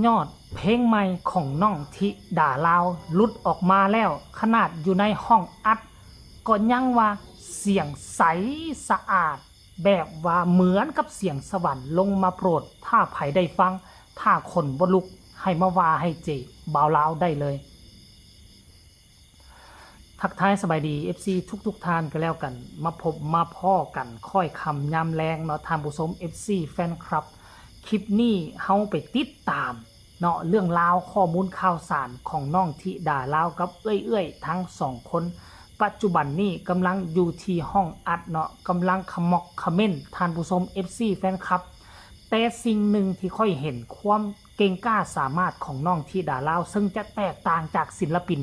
ຍອດເພງໃໝ່ຂອງນ້ອງທິດາລາວຫຼຸດອອກມາແລ້ວ, ຂະໜາດຢູ່ໃນຫ້ອງອັດກໍຍັງວ່າສຽງໃສສະອາດ ແບບວ່າເໝືອນກັບສຽງສະຫວັນລົງມາໂປດ. ຖ້າໃຜໄດ້ຟັງ, ຖ້າຂົນບໍ່ລຸກ, ໃຫ້ມາວ່າໃຫ້ເຈບ່າວລາວໄດ້ເລີຍ. ທັກທາຍສະບາຍດີ ເອັຟຊີ ທຸກໆທ່ານກໍແລ້ວກັນ, ມາພົບມາພໍ້ກັນຄ້ອຍຄ່ຳຍາມແລງເນາະທ່ານຜູ້ຊົມ ເອັຟຊີ ແຟນຄລັບ. ຄລິບນີ້ເຮົາໄປຕິດຕາມເນາະ ເລື່ອງລາວຂໍ້ມູນຂ່າວສານຂອງນ້ອງທິດາລາວກັບເອື້ອຍໆທັງສອງຄົນ. ປັດຈຸບັນນີ້ກຳລັງຢູ່ທີ່ຫ້ອງອັດເນາະ, ກຳລັງຂະໝອກຂະເໝັ້ນທ່ານຜູ້ຊົມ ເອັຟຊີ ແຟນຄລັບ. ແຕ່ສິ່ງໜຶ່ງທີ່ຂ້ອຍເຫັນຄວາມເກັ່ງກ້າສາມາດຂອງນ້ອງທິດາລາວ ເຊິ່ງຈະແຕກຕ່າງຈາກສິນລະປິນ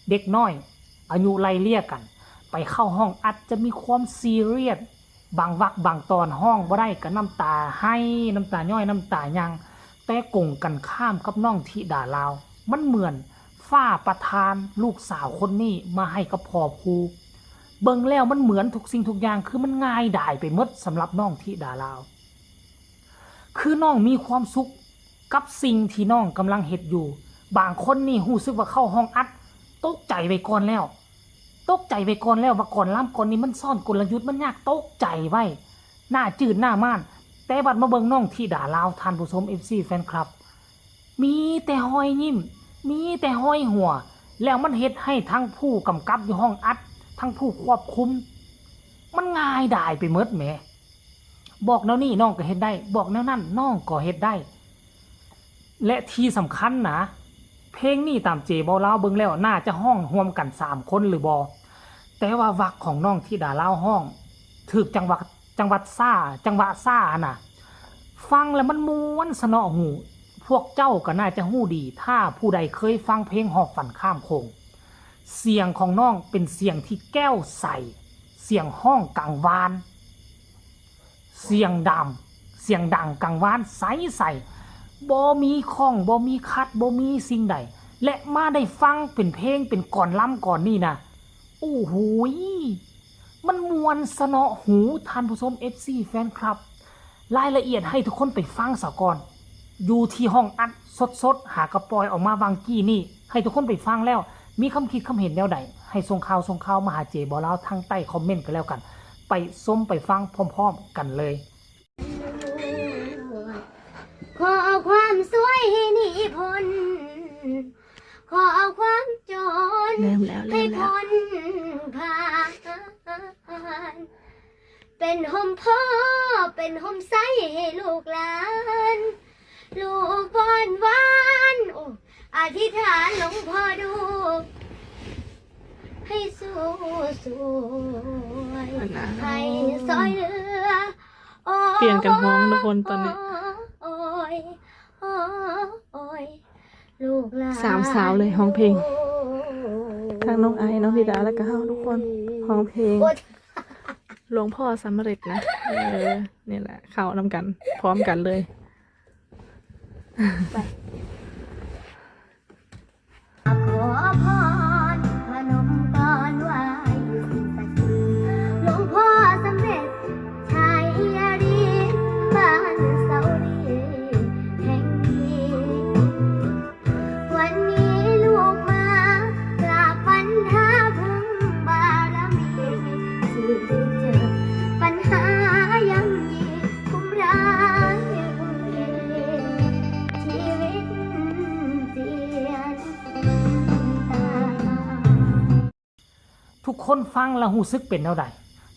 ເດັກນ້ອຍອາຍຸໄລ່ເລ່ຍກັນ ໄປເຂົ້າຫ້ອງອັດຈະມີຄວາມຊີຣຽສ, ບາງວັກບາງຕອນຮ້ອງບໍ່ໄດ້ກໍນ້ຳຕາໄຫ້, ນ້ຳຕາຍ້ອຍ, ນ້ຳຕາຍັງ. ແຕ່ກົງກັນຂ້າມກັບນ້ອງທິດາລາວ, ມັນເໝືອນຟ້າປະທານລູກສາວຄົນນີ້ມາໃຫ້ກັບພໍ່ຄູ. ເບິ່ງແລ້ວມັນເໝືອນທຸກສິ່ງທຸກຢ່າງ, ຄືມັນງ່າຍດາຍໄປໝົດສຳລັບນ້ອງທິດາລາວ. ຄືນ້ອງມີຄວາມສຸກກັບສິ່ງທີ່ນ້ອງກຳລັງເຮັດຢູ່. ບາງຄົນນີ້ຮູ້ສຶກວ່າເຂົ້າຫ້ອງອັດ ຕົກໃຈໄວ້ກ່ອນແລ້ວ, ຕົກໃຈໄວ້ກ່ອນແລ້ວວ່າກ່ອນລຳກ່ອນນີ້ມັນຊ້ອນກົນລະຍຸດ, ມັນຍາກ, ຕົກໃຈໄວ້ ໜ້າຈືດໜ້າມ້ານ. ແຕ່ບັດມາເບິ່ງນ້ອງທິດາລາວ ທ່ານຜູ້ຊົມ ເອັຟຊີ ແຟນຄລັບ, ມີແຕ່ຮອຍຍິ້ມ, ມີແຕ່ຮອຍຫົວ, ແລ້ວມັນເຮັດໃຫ້ທັງຜູ້ກຳກັບຢູ່ຫ້ອງອັດ, ທັງຜູ້ຄວບຄຸມ, ມັນງ່າຍດາຍໄປໝົດແໝ. ບອກແນວນີ້ນ້ອງກໍເຮັດໄດ້, ບອກແນວນັ້ນນ້ອງກໍເຮັດໄດ້. ແລະທີ່ສຳຄັນນະ, ເພງນີ້ຕາມເຈເວົ້າລາວເບິ່ງແລ້ວ ໜ້າຈະຮ້ອງຮ່ວມກັນສາມຄົນຫຼືບໍ່? ແຕ່ວ່າວັກຂອງນ້ອງທິດາລາວຮ້ອງຖືກຈັງຫວະ, ຈັງຫວັດຊ້າ, ຈັງຫວະຊ້າຫັ້ນນະ, ຟັງແລ້ວມັນມ່ວນສະເນາະຫູ. ພວກເຈົ້າກໍໜ້າຈະຮູ້ດີ ຖ້າຜູ້ໃດເຄີຍຟັງເພງຮອບຝັນຂ້າມໂຂງ. ສຽງຂອງນ້ອງເປັນສຽງທີ່ແກ້ວໃສ, ສຽງຮ້ອງກາງວານ, ສຽງດຳ, ສຽງດັງກາງວານໃສໆ, ບໍ່ມີຂ້ອງ, ບໍ່ມີຂັດ, ບໍ່ມີສິ່ງໃດ. ແລະມາໄດ້ຟັງເປັນເພງ, ເປັນກອນລຳກອນນີ້ນະ, ໂອ້ໂຫຍ, ມັນມ່ວນສະເນາະຫູ ທ່ານຜູ້ຊົມ ເອັຟຊີ ແຟນຄລັບ. ລາຍລະອຽດໃຫ້ທຸກຄົນໄປຟັງສາກ່ອນ, ຢູ່ທີ່ຫ້ອງອັດສົດໆ ຫາກະປ່ອຍອອກມາຫວ່າງກີ້ນີ້. ໃຫ້ທຸກຄົນໄປຟັງແລ້ວ ມີຄຳຄິດຄຳເຫັນແນວໃດ ໃຫ້ສົ່ງຂ່າວ, ສົ່ງຂ່າວມາຫາເຈບໍ່ລາວທາງໃຕ້ຄອມເມັນກໍແລ້ວກັນ. ໄປຊົມໄປຟັງພ້ອມໆກັນເລີຍ. ຂໍເອົາຄວາມສວຍໃຫ້ໜີພົ້ນ, ຂໍເອົາຄວາມຈົນໃຫ້ພົ້ນຜ່ານ. ເປັນຮົ່ມໂພ ເປັນຮົ່ມໄຊໃຫ້ລູກຫຼານ, ລູກວອນວານ ໂອ້ ອະທິຖານຫຼວງພໍ່ດູ ໃຫ້ສູ້ຊ່ວຍ ອັນນັ້ນ ໃຫ້ຊ່ອຍເຫຼືອ. ໂອ້ ປ່ຽນກັນຮ້ອງທຸກຄົນຕອນນີ້ ໂອ້ຍ ໂອ້ຍ ລູກຫຼານ ສາມສາວເລີຍຮ້ອງເພງ ທັງນ້ອງໄອ ນ້ອງທິດາ ແລ້ວກໍເຮົາທຸກຄົນຮ້ອງເພງ ໂອ້ຍ ຫຼວງພໍ່ສຳເລັດນະ. ເອີ ນີ້ແຫຼະ ເຂົ້ານຳກັນ ພ້ອມກັນເລີຍ. ໄປ ຂໍພອນພະນົມກ່ອນໄຫວ້ສິ່ງສັກສິດ ຫຼວງພໍ່ສຳເລັດໄຊຍະລີ ບ້ານເສົາລີແຫ່ງນີ້. ວັນນີ້ລູກມາກາບວັນທາເພິ່ງບາລະມີ ທີ່ໄດ້ເຈີປັນຫາຍ່ຳຢີ ກຸມຮ້າຍກຸມເຄ ຊີວິດປ່ຽນຕາ. ທຸກຄົນຟັງແລ້ວຮູ້ສຶກເປັນແນວໃດ?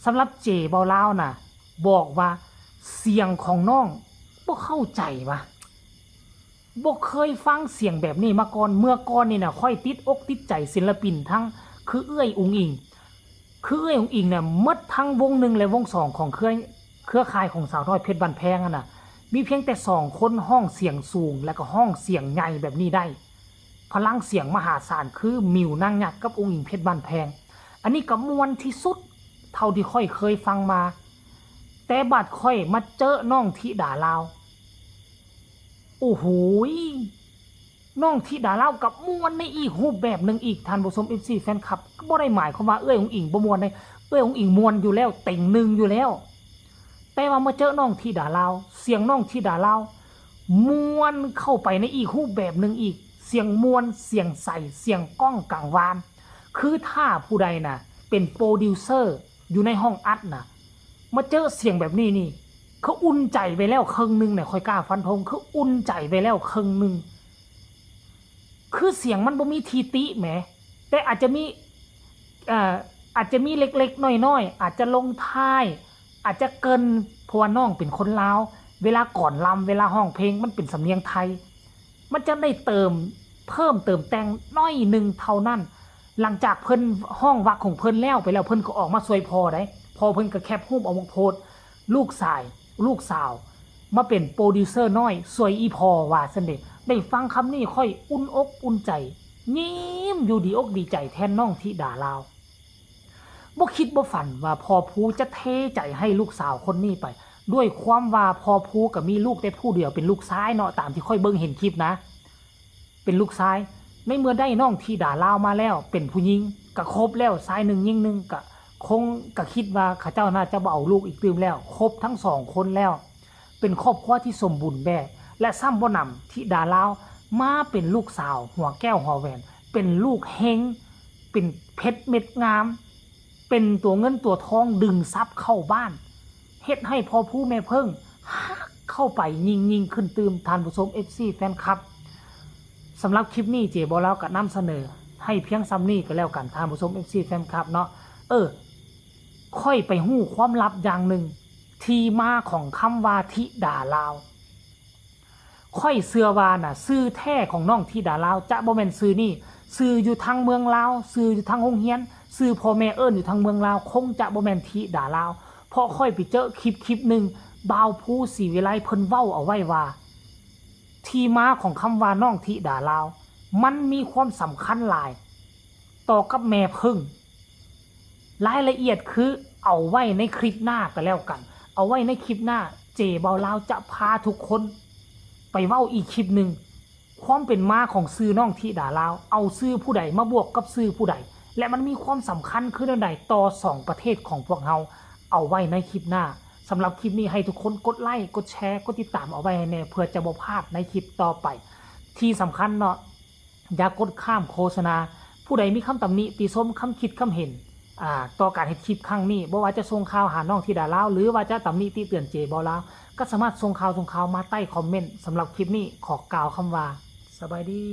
ສຳລັບເຈເວົ້າລາວນະ ບອກວ່າສຽງຂອງນ້ອງບໍ່ເຂົ້າໃຈວ່າ ບໍ່ເຄີຍຟັງສຽງແບບນີ້ມາກ່ອນ. ເມື່ອກ່ອນນີ້ນະ ຂ້ອຍຕິດອົກຕິດໃຈສິນລະປິນທັງ ຄືເອື້ອຍອຸງອິງ ຄືເອື້ອຍອຸງອິງນະ ໝົດທັງວົງໜຶ່ງ ແລະ ວົງສອງຂອງເຄືອ ເຄືອຂ່າຍຂອງສາວນ້ອຍເພັດບ້ານແພງຫັ້ນນະ ມີພຽງແຕ່ສອງຄົນຮ້ອງສຽງສູງ ແລະ ກໍຮ້ອງສຽງໃຫຍ່ແບບນີ້ໄດ້. ພະລັງສຽງມະຫາສານຄືມິວນາງຍັກກັບອຸງອິງເພັດບ້ານແພງ. ອັນນີ້ກໍມ່ວນທີ່ສຸດເທົ່າທີ່ຂ້ອຍເຄີຍຟັງມາ. ແຕ່ບາດຂ້ອຍມາເຈີນ້ອງທິດາລາວ ໂອ້ໂຫຍ ນ້ອງທິດາລາວກັບມ່ວນໃນອີກຮູບແບບໜຶ່ງອີກ ທ່ານຜູ້ຊົມ ເອັຟຊີ ແຟນຄລັບ ກໍບໍ່ໄດ້ໝາຍຄວາມວ່າເອື້ອຍອຸງອິງບໍ່ມ່ວນເດ້. ເອື້ອຍອຸງອິງມ່ວນຢູ່ແລ້ວ ເຕັງໜຶ່ງຢູ່ແລ້ວ. ແຕ່ວ່າມາເຈີນ້ອງທິດາລາວ ສຽງນ້ອງທິດາລາວ ມ່ວນເຂົ້າໄປໃນອີກຮູບແບບໜຶ່ງອີກ, ສຽງມ່ວນ, ສຽງໃສ, ສຽງກ້ອງກັງວານ. ຄືຖ້າຜູ້ໃດນະເປັນໂປຣດິວເຊີຢູ່ໃນຫ້ອງອັດນະ ມາເຈີສຽງແບບນີ້ນີ້ ຄືອຸ່ນໃຈໄປແລ້ວເຄິ່ງໜຶ່ງນະ, ຂ້ອຍກ້າຟັນທົງ ຄືອຸ່ນໃຈໄປແລ້ວເຄິ່ງໜຶ່ງ. ຄືສຽງມັນບໍ່ມີທີ່ຕິແໝ, ແຕ່ອາດຈະມີ ເອີ ອາດຈະມີເລັກໆນ້ອຍໆ, ອາດຈະລົງທ້າຍ, ອາດຈະເກີ່ນ, ເພາະວ່ານ້ອງເປັນຄົນລາວ, ເວລາກອນລຳ, ເວລາຮ້ອງເພງ, ມັນເປັນສຳນຽງໄທ, ມັນຈະໄດ້ເຕີມ, ເພີ່ມເຕີມແຕ່ງໜ້ອຍໜຶ່ງເທົ່ານັ້ນ. ຫຼັງຈາກເພິ່ນຮ້ອງວັກຂອງເພິ່ນແລ້ວໄປແລ້ວ, ເພິ່ນກໍອອກມາຊ່ວຍພໍ່ໄດ໋, ພໍ່ເພິ່ນກໍແຄັບຮູບເອົາມາໂພສ, ລູກຊາຍ, ລູກສາວ ມາເປັນໂປຣດິວເຊີນ້ອຍຊ່ວຍອີ່ພໍ່ ວ່າຊັ້ນເດ. ໄດ້ຟັງຄຳນີ້ ຂ້ອຍອຸ່ນອົກອຸ່ນໃຈ, ຍິ້ມຢູ່ດີອົກດີໃຈແທນນ້ອງທິດາລາວ. ບໍ່ຄິດບໍ່ຝັນວ່າພໍ່ພູຈະເທໃຈໃຫ້ລູກສາວຄົນນີ້ໄປ, ດ້ວຍຄວາມວ່າພໍ່ພູກໍມີລູກແຕ່ຜູ້ດຽວ, ເປັນລູກຊາຍເນາະ, ຕາມທີ່ຂ້ອຍເບິ່ງເຫັນຄລິບນະ. ເປັນລູກຊາຍ, ໃນເມື່ອໄດ້ນ້ອງທິດາລາວມາແລ້ວ ເປັນຜູ້ຍິງ ກະຄົບແລ້ວ, ຊາຍໜຶ່ງຍິງໜຶ່ງ ກະຄົງ ກະຄິດວ່າເຂົາເຈົ້າໜ້າຈະບໍ່ເອົາລູກອີກຕື່ມແລ້ວ, ຄົບທັງສອງຄົນແລ້ວ, ເປັນຄອບຄົວທີ່ສົມບູນແບບ ແລະ ຊ້ຳບໍ່ໜຳ ທິດາລາວມາເປັນລູກສາວຫົວແກ້ວຫົວແຫວນ, ເປັນລູກເຮັງ, ເປັນເພັດເມັດງາມ, ເປັນຕົວເງິນຕົວທອງດຶງຊັບເຂົ້າບ້ານ, ເຮັດໃຫ້ພໍ່ພູແມ່ເພິ່ງຮັກເຂົ້າໄປຍິ່ງໆຂຶ້ນຕື່ມ, ທ່ານຜູ້ຊົມ ເອັຟຊີ ແຟນຄລັບ. ສຳລັບຄລິບນີ້ ເຈບໍ່ລາວກໍນຳສະເໜີໃຫ້ພຽງສ່ຳນີ້ກໍແລ້ວກັນ, ທ່ານຜູ້ຊົມ ເອັຟຊີ ແຟນຄລັບເນາະ. ເອີ ຂ້ອຍໄປຮູ້ຄວາມລັບຢ່າງໜຶ່ງ, ທີ່ມາຂອງຄຳວ່າທິດາລາວ. ຂ້ອຍເຊື່ອວ່ານະ ຊື່ແທ້ຂອງນ້ອງທິດາລາວຈະບໍ່ແມ່ນຊື່ນີ້, ຊື່ຢູ່ທາງເມືອງລາວ, ຊື່ຢູ່ທາງໂຮງຮຽນ, ຊື່ພໍ່ແມ່ເອີ້ນຢູ່ທາງເມືອງລາວ ຄົງຈະບໍ່ແມ່ນທິດາລາວ, ເພາະຂ້ອຍໄປເຈີຄລິບຄລິບໜຶ່ງ ບ່າວພູ ສີວິໄລ ເພິ່ນເວົ້າເອົາໄວ້ວ່າ ທີ່ມາຂອງຄຳວ່ານ້ອງທິດາລາວ ມັນມີຄວາມສຳຄັນຫຼາຍຕໍ່ກັບແມ່ເພິ່ງ. ລາຍລະອຽດຄືເອົາໄວ້ໃນຄລິບໜ້າກໍແລ້ວກັນ, ເອົາໄວ້ໃນຄລິບໜ້າ ເຈເບົາລາວຈະພາທຸກຄົນໄປເວົ້າອີກຄລິບໜຶ່ງ, ຄວາມເປັນມາຂອງຊື່ນ້ອງທິດາລາວ ເອົາຊື່ຜູ້ໃດມາບວກກັບຊື່ຜູ້ໃດ ແລະ ມັນມີຄວາມສຳຄັນຄືແນວໃດຕໍ່ສອງປະເທດຂອງພວກເຮົາ, ເອົາໄວ້ໃນຄລິບໜ້າ. ສຳລັບຄລິບນີ້ໃຫ້ທຸກຄົນກົດໄລ, ກົດແຊ, ກົດຕິດຕາມເອົາໄວ້ໃຫ້ແດ່ ເພື່ອຈະບໍ່ພາດໃນຄລິບຕໍ່ໄປ. ທີ່ສຳຄັນເນາະ ຢ່າກົດຂ້າມໂຄສະນາ. ຜູ້ໃດມີຄຳຕຳໜິຕິຊົມ, ຄຳຄິດຄຳເຫັນ ອ່າ ຕໍ່ການເຮັດຄລິບຄັ້ງນີ້, ບໍ່ວ່າຈະສົ່ງຂ່າວຫານ້ອງທິດາລາວ ຫຼືວ່າຈະຕຳໜິຕິເຕືອນເຈເບົາລາວ ກໍສາມາດສົ່ງຂ່າວ ສົ່ງຂ່າວມາໃຕ້ຄອມເມັນ. ສຳລັບຄລິບນີ້ ຂໍກ່າວຄຳວ່າ ສະບາຍດີ.